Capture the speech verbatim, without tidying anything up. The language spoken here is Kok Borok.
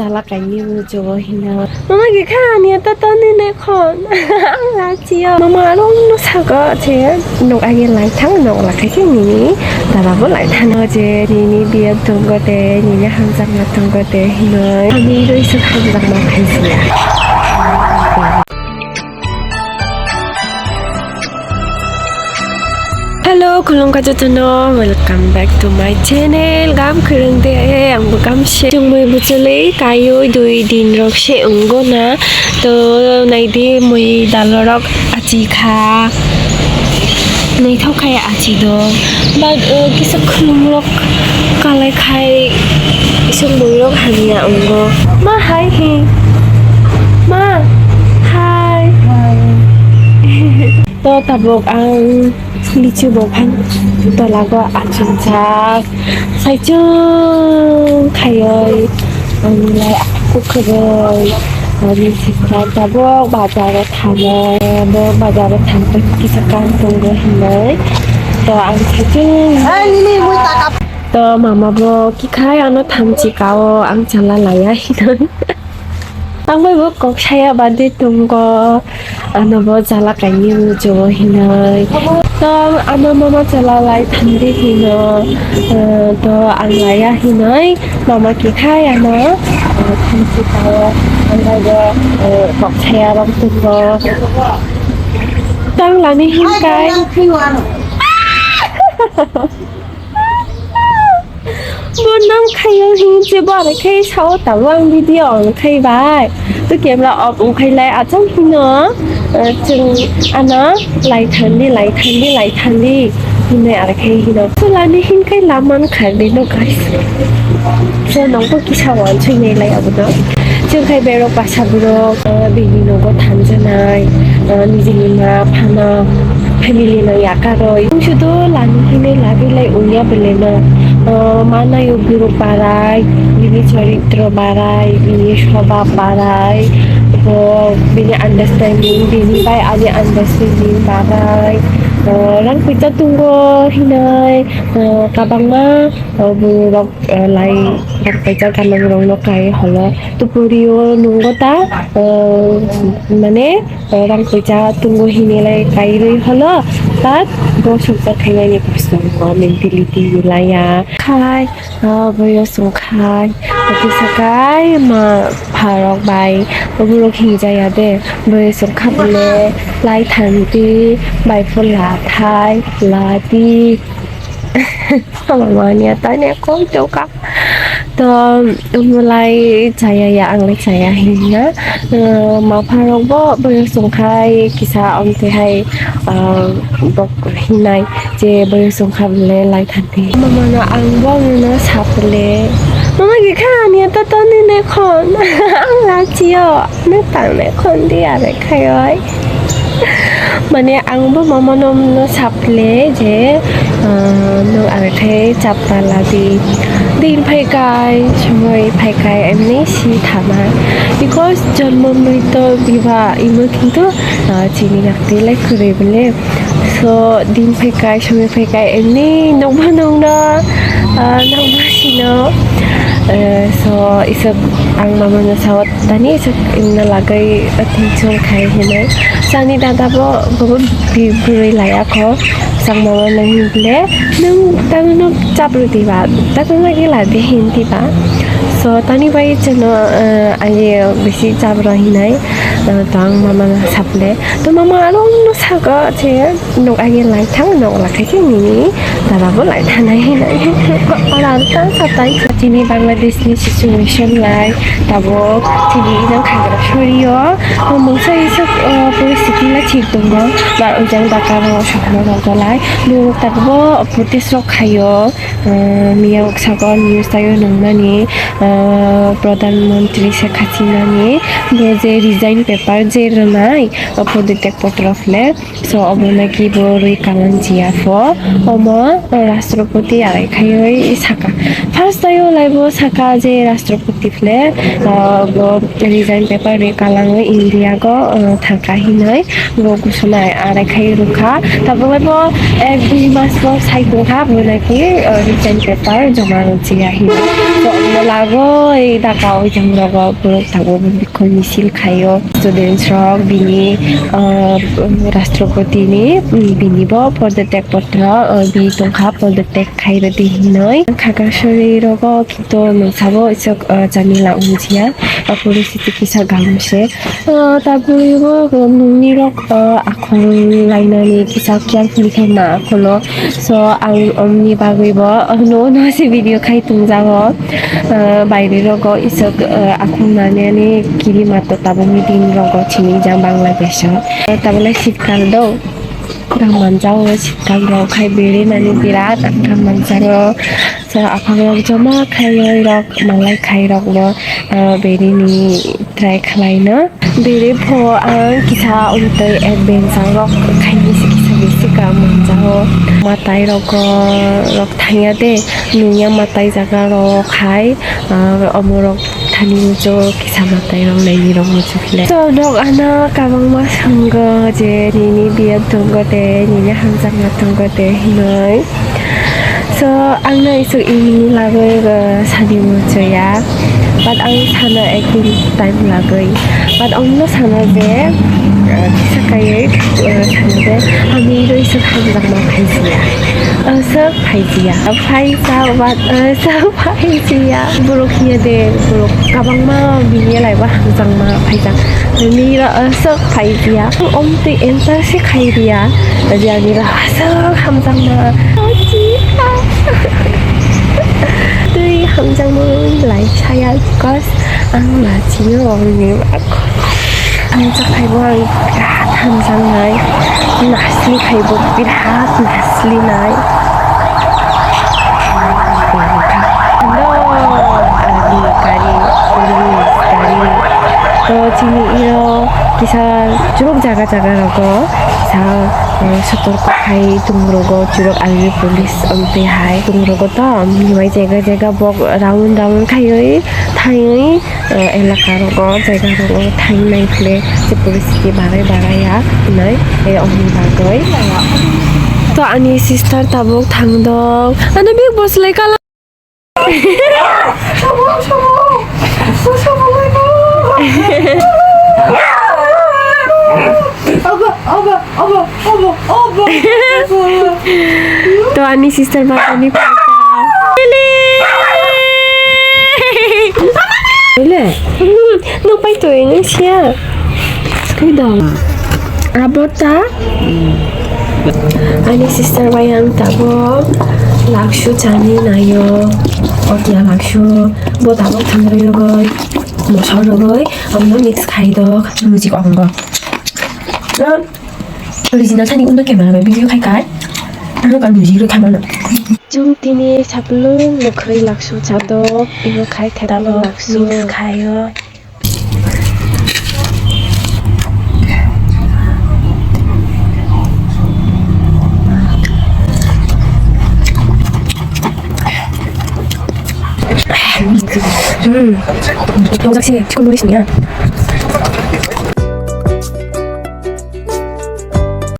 Tala kaini muchungo hino. Mama khe kha ani ata tani ne khon. Ang lachiyo. Mama arong no sago che. Nok agi lai thang nok lakai khe nini. Tala bo lai thang je nini biya tongo te nini hamjakma tongo te hino. Ami roi sok hamjakma khaisiya. Hello, khulumkha jotono, welcome back to my channel. Gam khwrwng de, ang bo gam se chwngmwi bwchwlwi kaiwi dui din rok se wngo na. To naidi mui dalorok achi kha. Naithok khai achi do. But, uh, kisa khulumrok kalai khai isuk mui rok hamya wngo. Ma hai hi. Ma hai. To tabuk ang lichu bo phan tolago achungjak. Saichung khaioi ang lai aku khwrwng. Ani sister tabuk bazar o thango. Bo bazar o thangwi kisa kam tongo hinwi. To ang saichung. To mama bo kikhai ano thamchi kao ang chala laya hinwi. Ang bai bo kok saya bade tongo. Ano bo chala kaini muchungo hinoi. To ano mama chala lai thangdi hino. Eh, to ang laya hinoi. Mama kikhai ano, eh, thamchi kao. Ang bai bo, eh, kok saya rok tongo. Tang lani hinkai. Bo nang khayo hin je bo are khai sao tabo ang video on khai bai. To camera off on khai lai achang hino, eh, chwng ano lai thandi, lai thandi, lai thandi hinwi are khai hino. Chwlani hin khai laman khai de no guys. So nang bo kisa wan chwi nai lai abo no. Chwng khai berok basa borok, eh, bini nogo thanjanai, eh, nijini ma phano. Family no yakarwi. Ang sudu lani hinwi lagwi lai unya beleno. O, manayo guru barai, bini charitro barai, bini swbab barai, o, bini understanding, bini bai ani understanding barai. O, rang puisa tongo hinwi, o, kabangma, o, borok, o, lai rang puisa kanang rokno kai holo. Tupurio nungo ta, o, mane, Rang puisa tongo hinwi lai kairwi holo, but bo songcha khainani bwskango mentality laya. Khai, ah, boyo song khai, kisa kai ma pharok bai, borok hinjaya de, boyo song kha bole, lai thanti, bai pho la thai, la di. Mama niya tanya koi to ka. To, umulai chaya ya, ang lai chaya hinna. Eh, ma pharok bo, boyo songkhai kisa omte hai, eh, bok hinai je boyo songkha bole lai thanti. Mama no ang bo no sapule. Mama ge kha niya ta toni ne khon. Ang la chiyo. Nang tang ne khon di are khai oi. Mane ang bo mama no no saple je, ah, nung are khai chapta ladi. Din phai kai, chumui phai kai, emni si thamai. Because jonmo mrito biba imo kintu, ah, chini yakti lai kwrwi bole. So, din phai kai, chumui phai kai, emni nokba nung no, ah, nokba si no. Eh, so, isok ang mama no sao Tani sak imna lagai attention khai hinai. Sani dada bo, bo, bo bi-, bwrwi laya kho. Sang mama nang hinle, nung tang nung chapru diba, tang nung lagi la de hin diba. So, tani bai chano, eh, aye bisi chapra hinai, eh, tang mama na saple. To mama arong no sago che. Nok agi lai thang, nok lakai khe nini dada bo lai thanai hinai. Ora ang tang satai. Chini Bangladesh ni situation lai tabok chini inang khagra sorio. O mungsa isok, o, poristiti la thik tongo. Ba ujang Dhaka ro sokma rok lai. Nuk tabok protest rok khaio. O, miya uksago news tayo nungmani, o, Pradhan Mantri Sheikh Hasina ni bo je resign paper je rwnai, o, podityag potro le. So, obo naki bo rwi kalang jia pho. Omo, Rashtrapati arai khaiwi saka. First tayo laibo saka je Rashtrapati phle, ah, bo resign paper ri kalangwi India go, ah, thangkha hinwi bo gusuna arai khai rwkha. Tabuk laibo ek dui mas bo sai tongkha, bo naki, ah, resign paper joma rwjiya hinwi. So, bo lagoi daka o jang rogo borok tabuk bikon misil khaio. Students rok bini, ah, Rashtrapati ni, mm, bini bo podityag potro, ah, bi tongkha, podityag khai rwdi hinwi. Khakasuri rogo kito nwng sabo isok, ah, Jamila wngjiya, ah, poristiti kisa gam se. Ah, tabuk bo, ah, nini rok, ah, akhong lainani kisa carefully khe ma akholo. So, ang omni bagwi bo, ah, no, no se video khai tongjago. Ah, bairi rogo isok, ah, akhong nani ani kiri mato tabukni din rogo chini jang Bangladesh o. Ah, tabuk lai sitkal do. Rang manjao sitkal rok khai beri nani birat ang rang manjao. So, akhong rok joma khai rok, malai khai rok bo, ah, beri ni try khlai no. Bere pho ang kisa umtwi adventure rok khaini se kisa bisi ka manjago. Matai rok, rok thangya de, nungya matai jaga rok khai, ah, omo rok thani muchung kisa matai rok naini rok muchung le. So, nok ano kabangma swngo je nini biyap tongo de, nini hamjakma tongo de hinwi. So, ang no isuk imini lagwi, uh, sadi muchaya. But ang sana acting time lagwi. But ang no sana je, uh, kisa kaiwi, uh, sana je, ami ro isuk hamjakma phaisiya. Uh, suk phaisiya. Phaisa, but, uh, suk phaisiya. Borok hiya de, borok kabangma bini laiba hamjakma phaijak. Mira, uh, sok phai dia. Om twi enter se khai dia. Jadi ani la sok hamjakma. Twi hamjakma lai saya, because ang la chini rong ni. Ang chakhai bo ang birat hamjaknai. Nasli khai bo birat nasli nai. Hello, ani gari, police gari. To chini iro kisa churuk jaga jaga rogo kisa, eh, sotorko khai tongo rogo churuk army police wngtwi hai tongo rogo to, himai jaga jaga bok round round khaiwi thaiwi, eh, elaka rogo jaga rogo thainai khle se police ni barai barai ya hinai, eh, omni bagwi. To ani sister tabuk thangdok. Ano big boss lai kala. To ani sister ba ani papa. Ile. Nung pai to ini sia. Kuidong. Abota. Ani sister bai ang tabuk laksu chani naio. Otia laksu bo tabuk thangwi rwgwi, moso rwgwi, omo mix khai dok. Music ongo. Original thani undo camera bai video khai kai. Ano kan music rw khamano. Chwng tini saplung nukhwi laksu chadok, ino khai thai laksu khaio. Hmm. Yang saksi, cukup nulis ni ya.